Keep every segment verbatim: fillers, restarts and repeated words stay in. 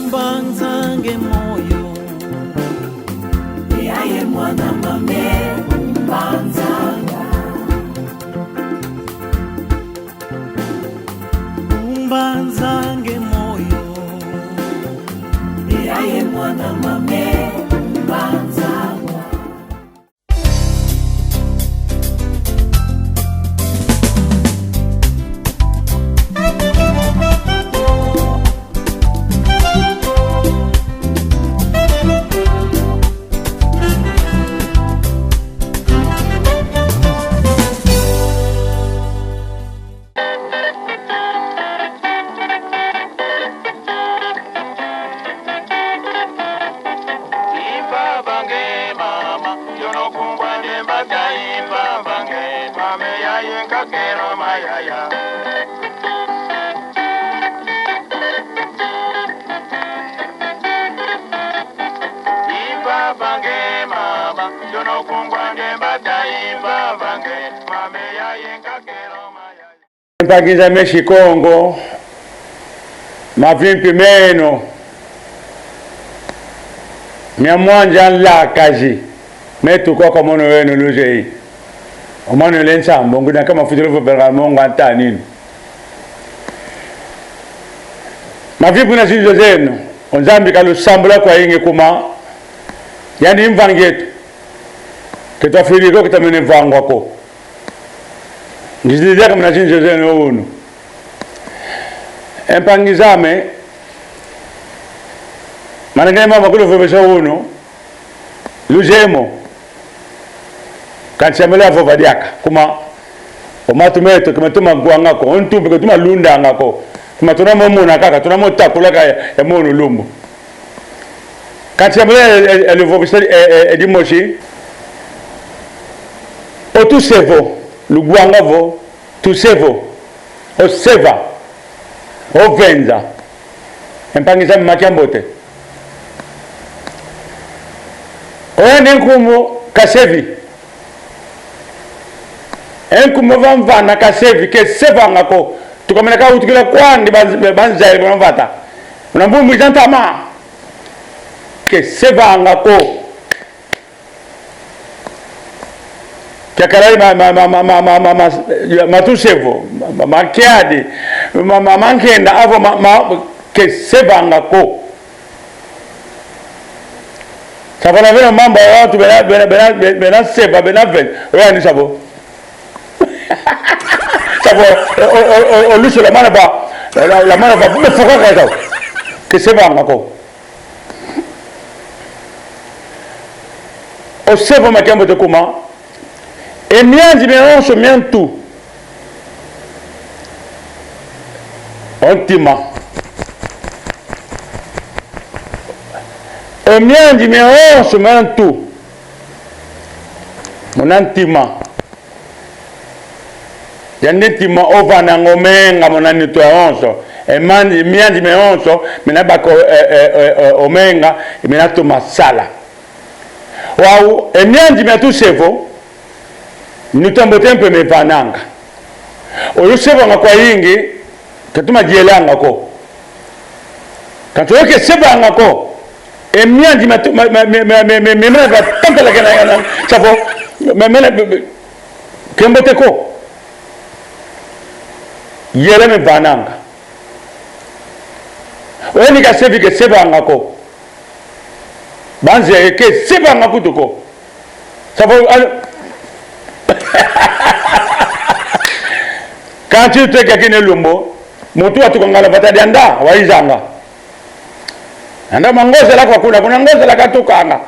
Mbanzanga e moyo. Yaye mwana mame, mbanzanga. Mbanzanga e moyo. Yaye mwana mame, mbanzanga. Impa vange mama, yo no kumbwa ne mbata, impa vange, mame ya yenka kero mayaya. Impa vange mama, yo no kumbwa ne mbata, impa vange, mame ya yenka kero mayaya. Mpangi zame esi Kongo, mavimpi meno mia mwanja nlakazi metuka kwa mono weno luzeye. O Manuel Nsambo, ngudi nkama futilo vo berga monga ntaninu. Mavimpi na zinzo zeno, o Nzambi kalusambula kwa yingi kuma, yandi mvangi eto. Ke twafidika ko, ke twamene vangwa ko. Ngizidi diaka muna zinzo zeno unu. E mpangi zame, mana nge mama kulu vovesa unu, luzeye mo. Kansi yambele yavova diaka, kuma o matu meto ke matoma gwanga ko, o ntu mpe ke toma lundanga ko. Kuma tuna mo mona kaka, tuna mo takula kaka ya, ya mono lumbu. Kansi yambele ya, ya, ya luvovesa, e, e, e, dimosi. O tusevo, lugwanga vo, tusevo, o seva, o venza. E mpangi zame, makia mbote. Oya ni nkumbu Kasevi. E nkumbu vamvana Kasevi, ke sevanga ko. Tuka mena kawutukila kwandi banz-, banzayi muna vata. Muna mbumbu za ntama. Ke sevanga ko. Kiakala ma, ma, ma, ma, ma, ma, ma, ma, ma tusevo, ma, ma, ma kiadi, ma, ma, ma nkenda, avo ma, ma, ke sevanga ko. Savana vena mambu ya wantu bena, bena, bena, bena, bena seva, bena ven. Oya ni savo. Savo, o, o, o, o, o lusu la mana ba, la, la mana ba, bubu foka ka savo. Ke sevanga ko. O seva, makia mbote, kuma e mianzi miawonso mia ntu, o ntima. E mianzi miawonso mia ntu, muna ntima. Yandi ntima ovananga o menga muna nitu yawonso. E man-, mianzi miawonso mina baka, e, e, e, e, o menga, mina toma sala. Wau, e mianzi mia tusevo, nitu ambote mpe mivananga. O lusevanga kwayingi, ke toma dielanga ko. Kansi o ke sevanga ko, e mianzi mia tu-, ma, ma, ma, ma, ma, ma, ma, ma, ma, tantalakana, na, savo, ma, ma, ma, ma, ke mbote ko. Yele mivananga. Oya ni Kasevi ke sevanga ko. Banzayi ke sevanga nkutu ko. Savo, al-, kansi tweka kine lumbu, muntu watukanga na vata dianda, wayizanga. Anda mangozela kwa kuna, kuna ngozela katukanga.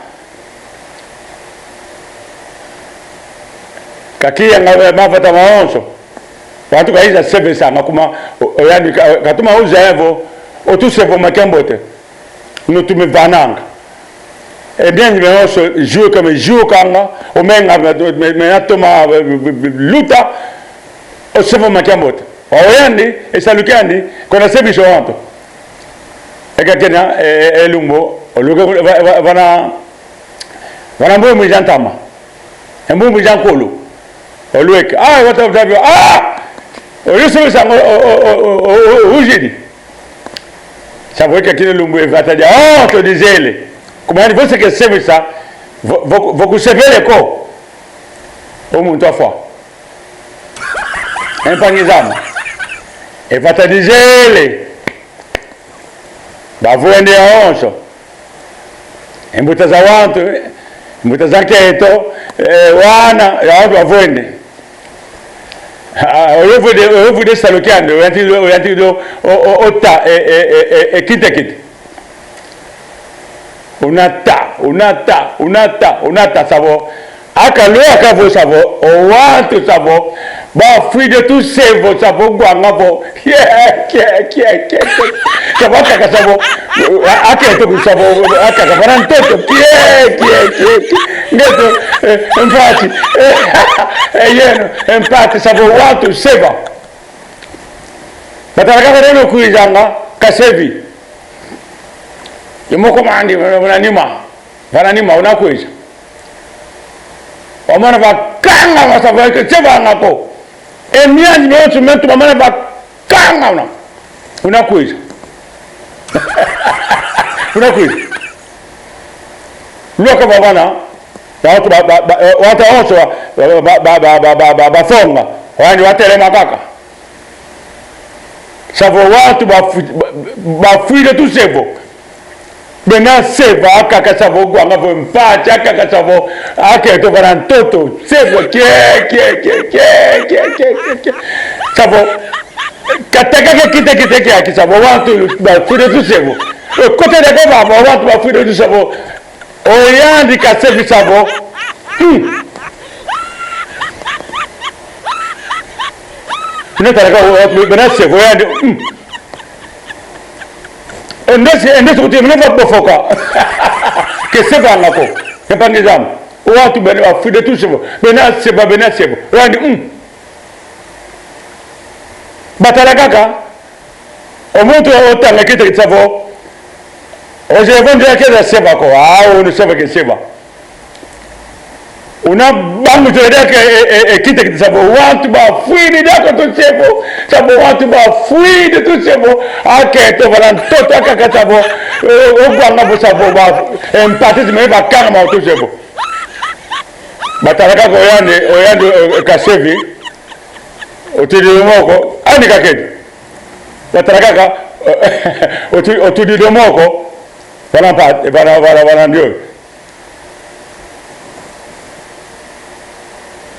Kakiyanga, eh, mavata mawonso. Wantu kayiza sevesanga kuma, o, o yandi ka, katoma uza evo, o tusevo, makia mbote. Nitu mivananga. E mianzi miawonso ziuka, miziukanga, o menga, mi, mi, mi, miatoma, mi, mi, mi, luta, o seva, makia mbote. Wau yandi, e salu kiandi, kuna sevisa wantu. E kakena, e, e, e lumbu, o luka, va, va, vana, vana mbumbu za ntama. E mbumbu za nkulu. O lweke. Ah, wata, wata, ah! O Yesu wisa ngo, o, o, uzini. Sa vo e kina lumbu e vata diawonso dizele. Kuma yandi vo se kesevisa, vo, vo, vo kusevele ko, o muntu afwa. E mpangi zame, e vata dizele. Bavwende yawonso. E mbuta za wantu, e mbuta za nkento, e, wana, yawonso bavwende. Ah, oyo vwidi, oyo vwidi salu kiandi, oyantikidi, oyantikidi o, o, o ta, e, e, e, e, e, kitekite. Una ta, una ta, una ta, una ta, sa vo. Aka lwaka vo, sa vo, o wantu, sa vo, bafwidi tusevo, sa vo, gwanga vo. Kie, kie, kie, kie, kie. Sa vo, akaka, sa vo, a-, akento, sa vo, akaka vana ntoto. Kie, kie, kie, kie. Ngeto, eh, mpasi. Eh, eh, yeno, mpasi, sa vo, wantu seva. Batala kaka nde una kwizanga, kasevi. Ye moko mandi, muna nima. Vana nima, una kwiza. Wamana vakanga, wasa vakesevanga ko. E mianzi mionso mentu, wamana vakanga una. Una kwiza. Una kwiza. Lwaka vavana. Wantu ba, ba, ba, eh, wantu wonso ba, ba, ba, ba, ba, ba, ba, ba, ba, bafonga. Wandi watelema kaka. Sa vo wantu bafu-, ba-, bafwidi tusevo. Bena seva akaka sa vo gwanga vo mpasi, akaka sa vo akento vana ntoto. Sevo kie, kie, kie. Sa vo kateka ke kitekite kiaki sa vo wantu bafwidi tusevo. E kota diaka vava wantu bafwidi tusevo. Oyandi kasevi sa vo. Hmm. Ina tala kaka, o, o, bena sevo oyandi. Hmm. Ende se, ende se kuti, mene va bofoka. Kesevanga ko. E mpangi zame. O wantu bena bafwidi tusevo. Bena seva, bena sevo. Oyandi, hmm. Batala kaka. O muntu otanga kitekite sa vo, o Yehova nde keza seva ko, ah, o unu seva keseva. Una bangutila diaka e, e, e kitekite sa vo, wantu bafwidi diaka tusevo, sa vo wantu bafwidi tusevo, akento vana ntoto akaka sa vo, o, o gwanga vo sa vo, ba, e mpasi zimene vakangama tusevo. Batala kaka oyandi, oyandi, e, e kasevi, otudidi moko, ani kakedi. Batala kaka, otu-, otudidi moko, vana mpa-, vana, vana, vana ndio.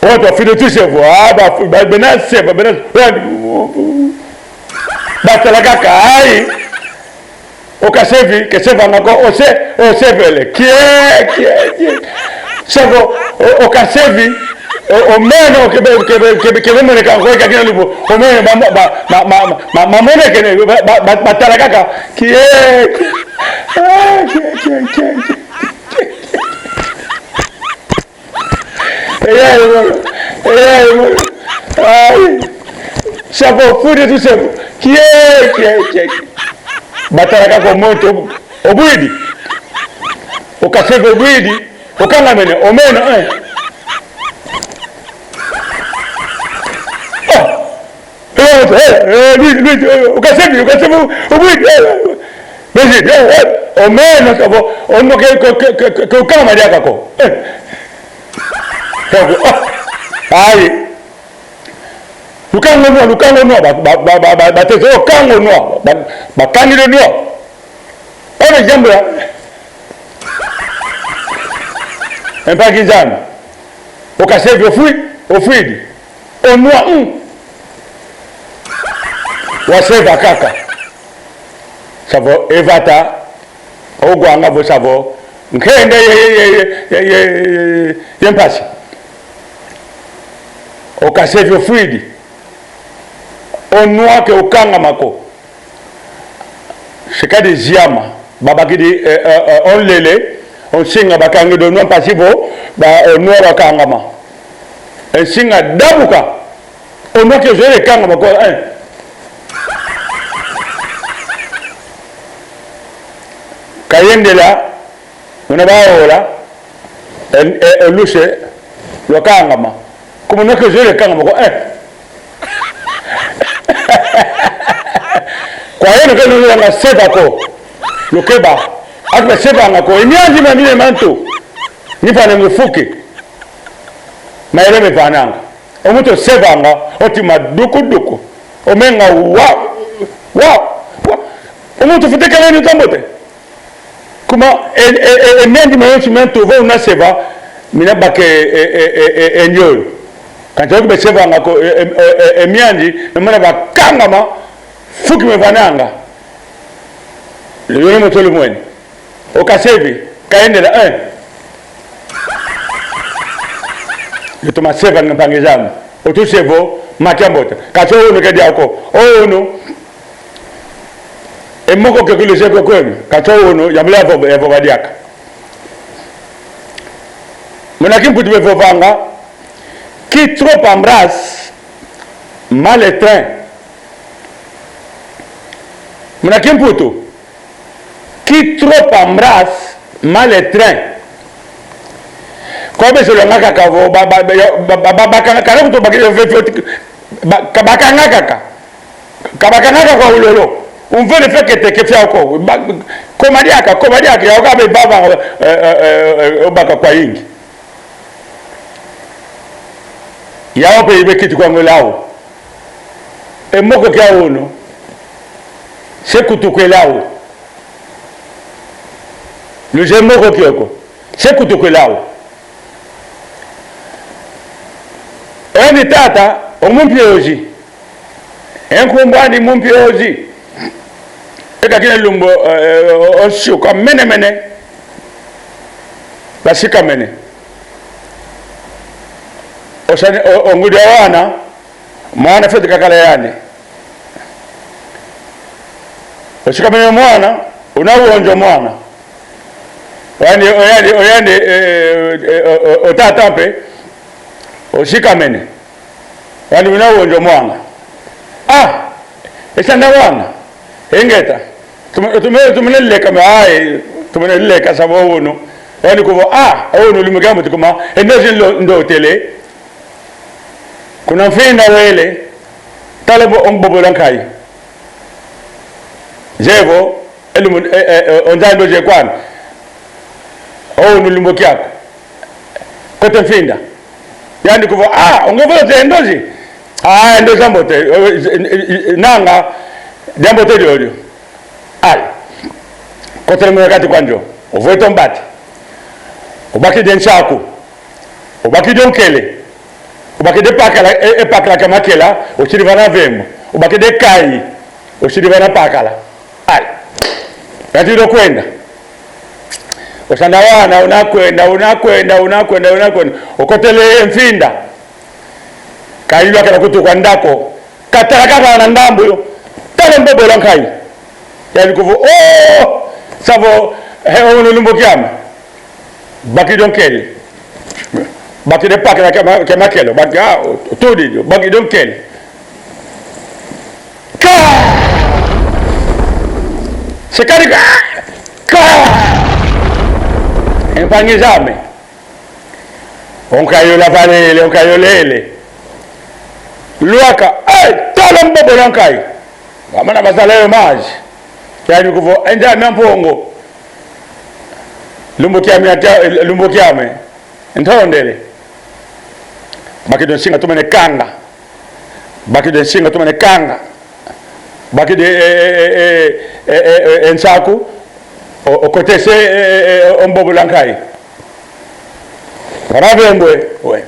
Wantu bafwidi tusevo, ah, ba, ba, bena seva, bena, batala kaka, ai. O kasevi, kesevanga ko, o se-, o sevele. Kie, kie, kie. Sa vo, o, o kasevi, o, o meno, kebe, kebe, kebe, kebe moneka ko, kaka kina lumbu. O meno, ma, ma, mamonekene, ba, ba, ba, batala kaka. Kie, kie. Ah, kie, kie, kie, kie. Eya, e mono. Eya, e mono. Ai. Sa vo fwidi tusevo. Kie, kie, kie, kie. Batala kaka o muntu obwidi. O kasevi obwidi. Okangamene, o meno, eh. Oh. Eh, eh, eh, Luigi, Luigi, eh, o kasevi, o kasevi, o, o, eh, eh, Luigi, eh, eh, o meno, sa vo, o no ke, ke, ke, ke, ke, ke ukangama diaka ko. Eh. Sa vo, ah, ai. Lukanga o nwa, lukanga o nwa, ba, ba, ba, ba, ba, bateze, o kanga o nwa, ba, bakangidi o nwa. Ono diambu ya. E mpangi zame. O kasevi ofwi-, ofwidi. O nwa, mm. Waseva kaka. Sa vo e vata, o gwanga vo sa vo nkenda ye, ye, ye, ye mpasi. O kasevi ofwidi. O nwa ke ukangama ko. Si kadi ziama, babakidi, eh, eh, eh, o nlele, o nsinga bakangidi o nwa mpasi vo, ba, o nwa wakangama. E nsinga dabuka, o nwa ke zola kangama ko, eh. Kayendela, muna baola, e, e, e luse lwakangama. Kuma nwa ke zola kangama ko, eh. Kwa yeno ke nwa nga seva ko. Lukeba, atu basevanga ko, e mianzi mia mina ma ntu, ni vana mu fuki, mayele mevananga. O muntu osevanga, oti madukuduku, o menga wa, wa, wa. O muntu fwete kala ni tambote. Kuma, e, e, e, e mianzi mia yonso mia ntu vo una seva, mina baka e, e, e, e, e ndiolo. Kansi oki basevanga ko, e, e, e, e, e mianzi, na mana bakangama, fuki mevananga. Luyoni moto lumweni. O kasevi, kayendela, eh. Lutoma seva nge mpangi zame. O tuseva o, makia mbote. Kansi o unu ke diau ko. O unu. E moko ke kulu zeko kwenu. Kansi o unu, yambula yavo, yavova diaka. Muna kimputu bevovanga, qui trop embrasse, mal étreint. Muna kimputu, qui trop embrasse, mal étreint. Ko bezolanga kaka vo, ba, ba, ba, ba, ba, ba, bakanga, kana kutu bakanga, ba, ka bakanga kaka. Ka bakanga kaka kwa ulolo. Umvele feke te ke fiau ko. Ba, koma diaka, koma diaka, yau ka bevava, eh, eh, eh, eh, o baka kwayingi. Yau mpe ibe kiti kwa ngwe lau. E moko kia unu. Se kutu kwe lau. Luzeye moko kiokio. Se kutu kwe lau. Eni tata, o mumpiozi. E nkumbu andi mumpiozi. E kakina lumbu, eh, o, o nsuka mene mene. Basikamene. O sani, o, o ngudi a wana, mwana fwete kakala yandi. Osikamene mwana, una wonza mwana. Oyandi, oyandi, oyandi, eh, eh, o, o, o tata mpe, osikamene. Oyandi una wonza mwana. Ah, e sanda wana. Ingeta. Tume, tume, tumene leka me, ai, tumene leka savo unu. Oyandi kuvo, ah, unu lumbu kia muntu kuma, e ndozi ndo, ndotele. Kuna mfinda wele, tala vo o mbobola nkayi. Zeye vo, e lumbu, e, e, e, o nzambi ozeye kwani. O unu lumbu kiaku. Kota mfinda. Yandi kuvo, ah, o nge vo ozeye ndozi. Ah, ndozi a mbote. O, e, e, e, nanga, diambote diodio. Ai. Kotele muna kati kwa nzo. Ovwete o mbati. Obakidi e nsaku. Obakidi o nkele. Obakidi e pakala, e, e pakala kia makela, osidi vana mvembo. Obakidi e nkayi, osidi vana pakala. Ai. Kansi ndo kwenda. O sanda wana, una kwenda, una kwenda, una kwenda, una kwenda. Okotele e mfinda. Ka ilwakana kutu kwa ndako. Katala kaka na ndambu yo. Tala mbobola nkayi. Yandi kuvo, oh! Savo, he, o unu lumbu kiame. Bakidi o nkele. Bakidi e pakala kia ma-, kia makela. Baki, ah, o, o, tudi, bakidi o nkele. Ka! Se kadi ka! Ka! E mpangi zame. O nkayi yo lavalele, o nkayi yo lele. Lwaka, eh, tala mbobola nkayi. Wamana bazala yo mazi. Yandi kuvo, e Nzambi a Mpungu. Lumbu kiame, lumbu kiame. Ntondele. Bakidi o nsinga tumene kanga. Bakidi e nsinga tumene kanga. Bakidi e, e, e, e, e, e, e, e nsaku, o, okotese, e, e, e, o mbobola nkayi. Vana mvembo, we.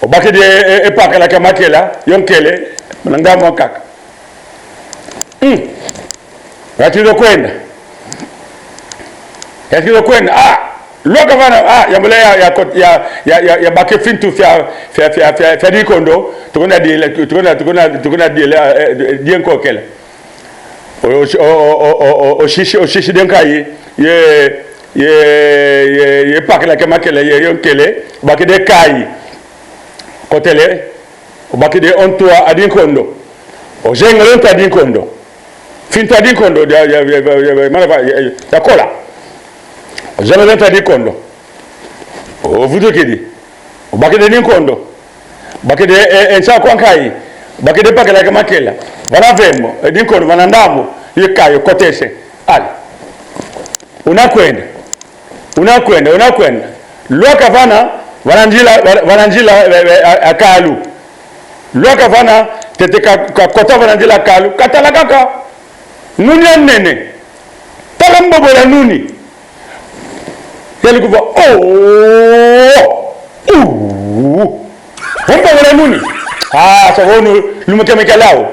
Obakidi e, e, e pakala kia makela, yo nkele, na ngambu ankaka. Hmm. Yatidi o kwenda. Yatidi o kwenda. Ah, lwaka vana, ah, yambula ya, ya kot-, ya, ya, ya, ya baka e fintu fia, fia, fia, fia, fia dinkondo, tukuna dile, tukuna, tukuna, tukuna dile, eh, eh, dienkokela. O, o, o, osisi, osisidi e nkayi, ye, ye, ye, ye pakala kia makela, ye, ye nkele, bakidi e nkayi. Kotele, obakidi o ntu a dinkondo. Ozengele o ntu a dinkondo. Fintu a dinkondo, ya, ya, mana va, ya, ya, ya kola. Ozengele o ntu a dinkondo. Ovutukidi. Obakidi e dinkondo. Bakidi e, e, e nsaku a nkayi. Bakidi e pakala kia makela. Vana mvembo, e dinkondo, vana ndambu. Ye nkayi, okotese. Allez. Una kwenda. Una kwenda, una kwenda. Lwaka vana, vana nzila, va-, vana nzila, eh, eh, a, a kalu. Lwaka vana, ntete ka, kakota vana nzila kalu. Katala kaka nuni ya nene. Tala mbobola nuni. Yandi kuvo: "Oh! Uh! Mbobola nuni." Ah, ça va, unu lumbu kiame kia lau.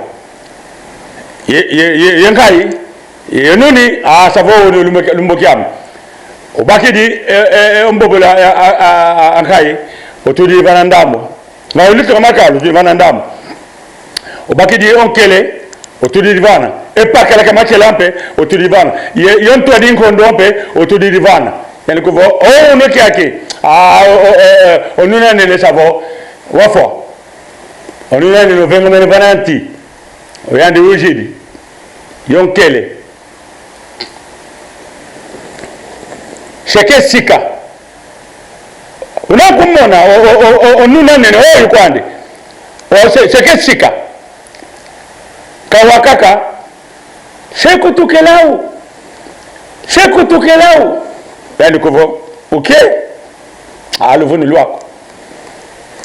Ye, ye, ye, ye nkayi? Ye nuni? Ah, ça va, unu lumbu, lumbu kiame. Obakidi, eh, eh, eh, o mbobola, eh, a, a, a, a nkayi. Otudidi vana ndambu. Nga olutuka makalu, otudidi vana ndambu. Obakidi o nkele, otudidi vana. E pakala kia makela mpe, otudidi vana. Ye, ye ntwadi nkondo mpe, otudidi vana. Yandi kuvo: "Oh, unu kiaki. Ah, o, o, o, o nuni ya nene, ça va. Wafwa. O nuni ya nene ovengomene vana nti. O yandi wizidi. Yo nkele." Se ke sika. Una kumona, o, o, o, o, o nuni ya nene, oyu kwandi. O, se, se ke sika. Kawa kaka. Se kutukila wu. Se kutukila wu. Yandi kuvo: "O ke? Ah, luvunu lwaku."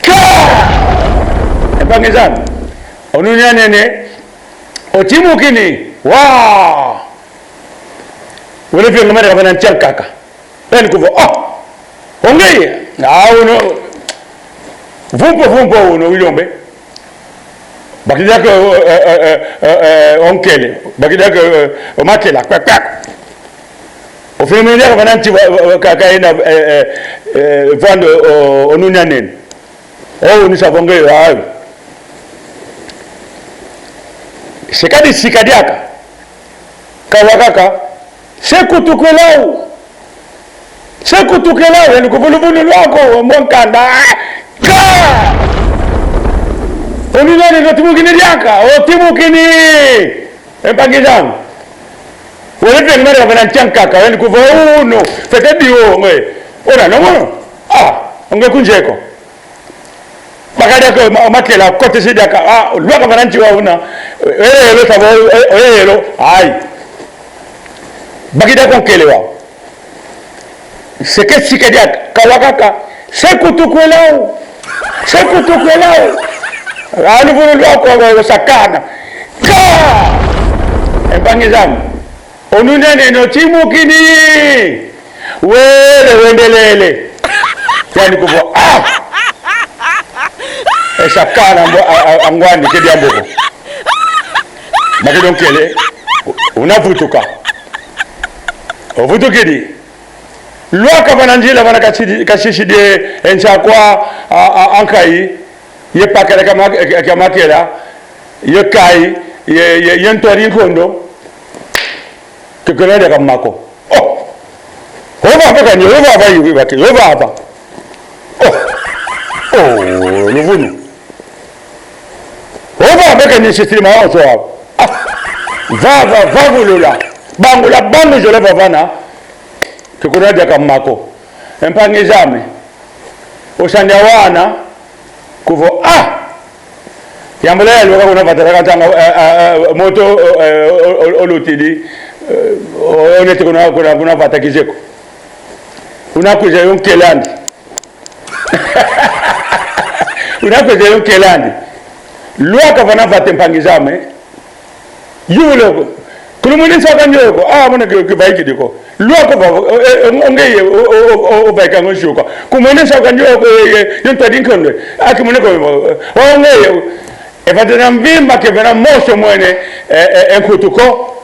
Ka! E mpangi zame. O nuni ya nene. Otimukini. Wa! Wele vengomene vana nti ankaka. Yandi kuvo: "Oh! O ngeye? Ah, unu. Vumpo, vumpo unu, uyombe." Bakidi diaka, eh, eh, eh, eh, eh, o nkele. Bakidi diaka, eh, o makela. Kwak, kwak. Ovengomene diaka vana nti wa, wa, wa, ka, ka ina, eh, eh, eh, vwanda o, o nuni ya nene. Oh, unu, ça va, o ngeye? Ah. Se kadi sika diaka. Kawa kaka. Se kutukila wu. Se kutukila wu. Yandi kuvo: "Luvunu lwaku, mwa nkanda." Ah! Ka! O nuni ya nene, otimukini diaka. Otimukini. E mpangi zame. Wele vengomene vana nti ankaka. Yandi kuvo: "Unu. Fwete diwo, ngeye. Ona, no mono? Ah, o ngeye kunzeko." Bakidi diaka ma-, makela, kotisi diaka, ah, lwaka vana nti wa una. Eh, eh, lo, ça va, eh, eh, lo. Ayi. Bakidi diaka o nkele wa. Se ke sika diaka, kawa kaka. Se kutukila wu. Se kutukila wu. Ah, luvunu lwaku, wa, wa, sakana. Ka! E mpangi zame. O nuni ya nene otimukini. Wele wendelele. Yandi kuvo: "Ah! E sakana mbo-, a, a, a ngwandi ke diambu ko." Bakidi o nkele. Una vutuka. Ovutukidi. Lwaka vana nzila vana kasidi-, kasisidi e nsakwa a, a, a nkayi. Ye pakala kia ma-, kia, kia makela. Ye nkayi, ye, ye, ye ntwadi nkondo. Ke kuna diaka ma ko. Oh! Ovava kani, ovava yiwi bake, ovava. Oh! Oh, luvunu. Ovava kani sisima wonso wa. Ah! Vava, vavulula. Bangula, bangu zola vavana. Ke kuna diaka ma ko. E mpangi zame. O sandi awana. Kuvo: "Ah! Yambula yalwaka kuna vata, ka ntanga, eh, eh, eh, moto, eh, o, o, olutidi, eh, o, onete kuna, kuna, kuna vata kizeye ko. Una kwiza yo nkele andi. Una kwiza yo nkele andi." Lwaka vana vata, e mpangi zame. Yuvula ko. Kulumwene nsaka ndio ko. Ah, mwana ke, ke vaikidi ko. Lwaka va, eh, eh, o ngeye, o, o, o, o, o vaikanga nsuka. Kumwene nsaka ndio ko, eh, eh, yo ntwadi nkondo. Ah, kimwene ko, eh, o ngeye. E vata dia mvimba ke vena mosi omwene, eh, eh, eh, nkutu ko.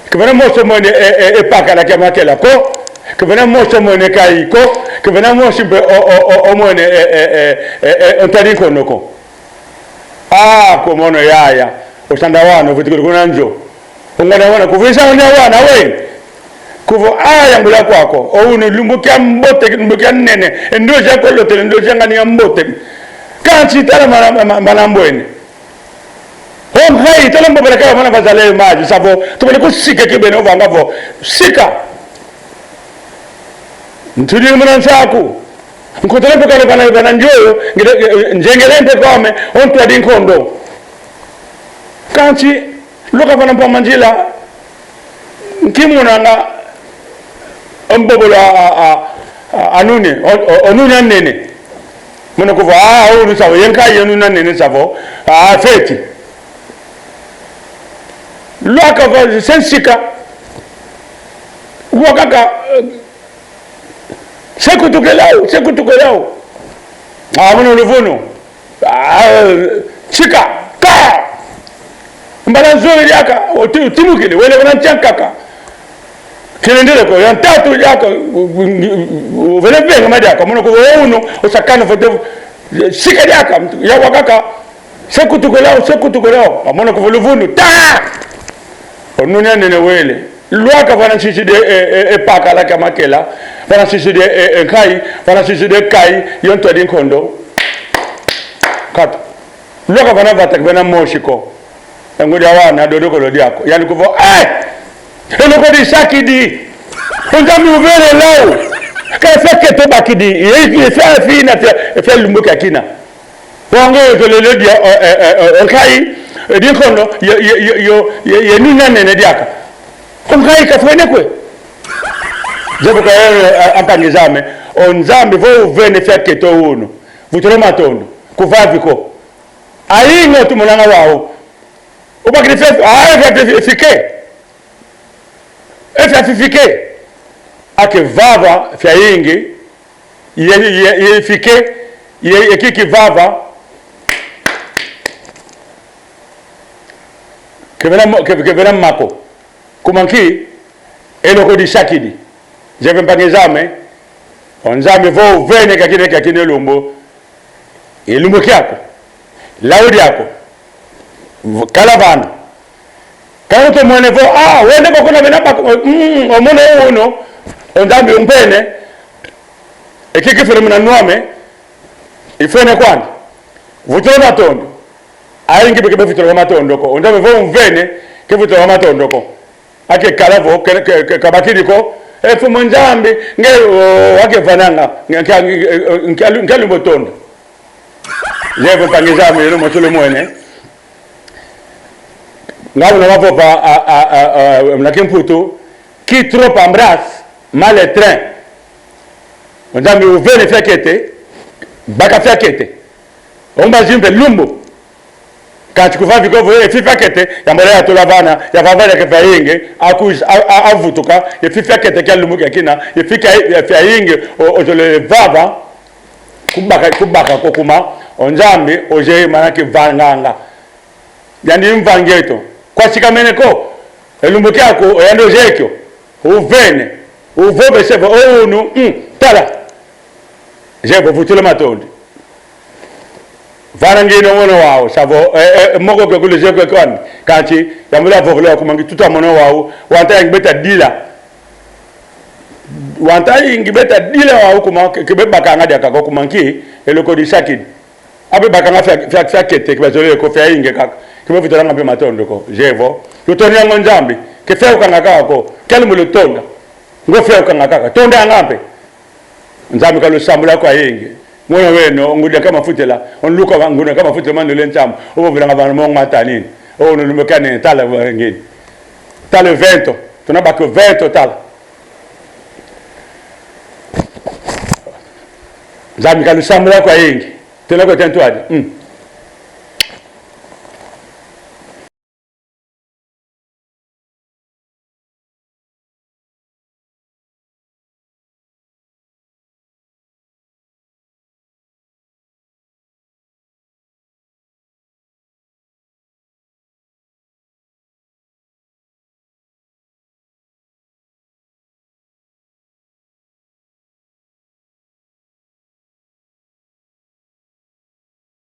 Ke vena mosi omwene, eh, eh, eh, pakala kia makela ko. Ke vena mosi omwene nkayi ko. Ke vena mosi mpe o, o, o, omwene, eh, eh, eh, eh, eh, ntwadi nkondo ko. Ah, kumono yaya, o sandi awana, ovutukidi kuna nzo. O ngana wana, kuvisa o ngana wana, we. Kuvo: "Ah, yambula kwaku. O unu lumbu kia mbote, lumbu kia nene. E ndozi aku olotele, ndozi ya ngani ya mbote. Kansi tala mana, ma-, mana mbwene. O nkayi, tala mbobola kaka mana vazala yo mazi, ça va. Tumene kusika kibeni, ovanga vo. Sika. Ntudidi muna nsaku. Nkotele mpe kale vana, vana nzo yo, ngile, nzengele mpe kwame, o ntwadi nkondo. Kansi, lwaka vana mpamba nzila, nkimonanga, O mbobolo a, a, a, a, a nuni, o, o, o nuni a nene. Mono kuvo, ah, unu sia vo, ye nkayi ye nuni a nene sia vo, ah, feti. Lwaka va se nsika. Wakaka, eh, se kutukila o, se kutukila o. Ah, mono luvunu. Ah, nsika, ka! Mbala nzole diaka, oti-, otimukidi, wele vana nsi a nkaka. Kilendele ko, ya ntatu diaka, u-, u-, u-, uvene vengama diaka, mono kuvo unu, osakana vo te, sika diaka, ya wakaka, se kutukila o, se kutukila o, a mono kuvo luvunu, ta! O nuni a nene wele. Lwaka vana nsisidi e, e, e pakala kia makela, vana nsisidi e, e nkayi, vana nsisidi e nkayi, yo ntwadi nkondo. Katu. Lwaka vana vata kivena mosi ko. E ngudi awana, dodokolo diaku. Yandi kuvo, eh! E loko disakidi. O Nzambi uvene lau. Ka fia kete bakidi. Ye, ye fia fina, fia, fia lumbu kia kina. Wango yo tolele dia, eh, eh, eh, eh, nkayi, eh, dinkondo, ye, ye, ye, yo, ye, ye nuni a nene diaka. O nkayi kafwene kwe. Zevo ka, eh, eh, a mpangi zame, o Nzambi vo uvene fia kete o unu. Vutula matondo, kuvavi ko. Ayingi o tumonanga wau. Ubakidi fia, ah, fia, fia, fia, fike. E fia fifike. Ake vava fiayingi, ye, ye, ye fike, ye, ye kiki vava. Kevena mo-, ke, kevena mako. Kuma nki, e loko disakidi. Zevo mpangi zame, o Nzambi vo uvene kiakina, kiakina e lumbu. E lumbu kiaku, lau diaku, v-, kala vana. Ka utomwene vo, ah, wende bakuna bena bak-, mm, o mono unu, o Nzambi umpene, e kiki fwene muna nwa ame, ifwene kwandi. Vutula matondo. Ayingi beke bevutula matondo ko. O Nzambi vo umvene, kevutula matondo ko. Ake kala vo, ke, ke, ke, kabakidi ko. E Mfumu Nzambi, nge, o, ake vananga, nge, nge, nge, nge, nge lumbu tonda. Zevo mpangi zame, yeno mosi lumwene. Nga muna mavova, a, a, a, a, muna kimputu, qui trop embrasse, mal étreint. O Nzambi uvene fiakete, baka fiakete. O mbazi mpe lumbu. Kansi kuvavi ko vo, e fifi akete, yambula yatula vana, yavava diaka fiayingi, akuiza, a, a, avutuka, ye fifi akete kia lumbu kiakina, ye fika, ye fiayingi, o, ozolele vava, kubaka, kubaka ko kuma, o Nzambi, ozeye mana kivanganga. Yandi mvangi eto. Kwasikamene ko, e lumbu kiaku, o yandi ozeye kio. Uvene, uvovese vo, o unu, mm, tala. Zevo vutula matondo. Vana ngina mono wau, sia vo, eh, eh, moko ke kulu zeko kwani. Kansi, yambula vovela kuma nki tuta mono wau, wanta yingi beta dila. Wanta yingi beta dila wau kuma, ke, ke bebakanga diaka ko kuma nki, e loko disakidi. Abe bakanga fia, fia, fiakete, ke bazolele ko fiayingi kaka. Ke bevutulanga mpe matondo ko, zevo. Lutondi yango Nzambi, ke fiaukanga kaka ko, ke lumbu lutonda. Ngo fiaukanga kaka, tondanga mpe. Nzambi kalusambula kwayingi. Mono weno, ngudi a nkama futela, o nluka wa ngudi a nkama futela mandole nsamu, ovovelanga vana mongo matanini. O nulumbu kane, tala wangini. Tala vento, tuna baki vento tala. Nzambi kalusambula kwayingi. Tuna ko tentwadi. Mm.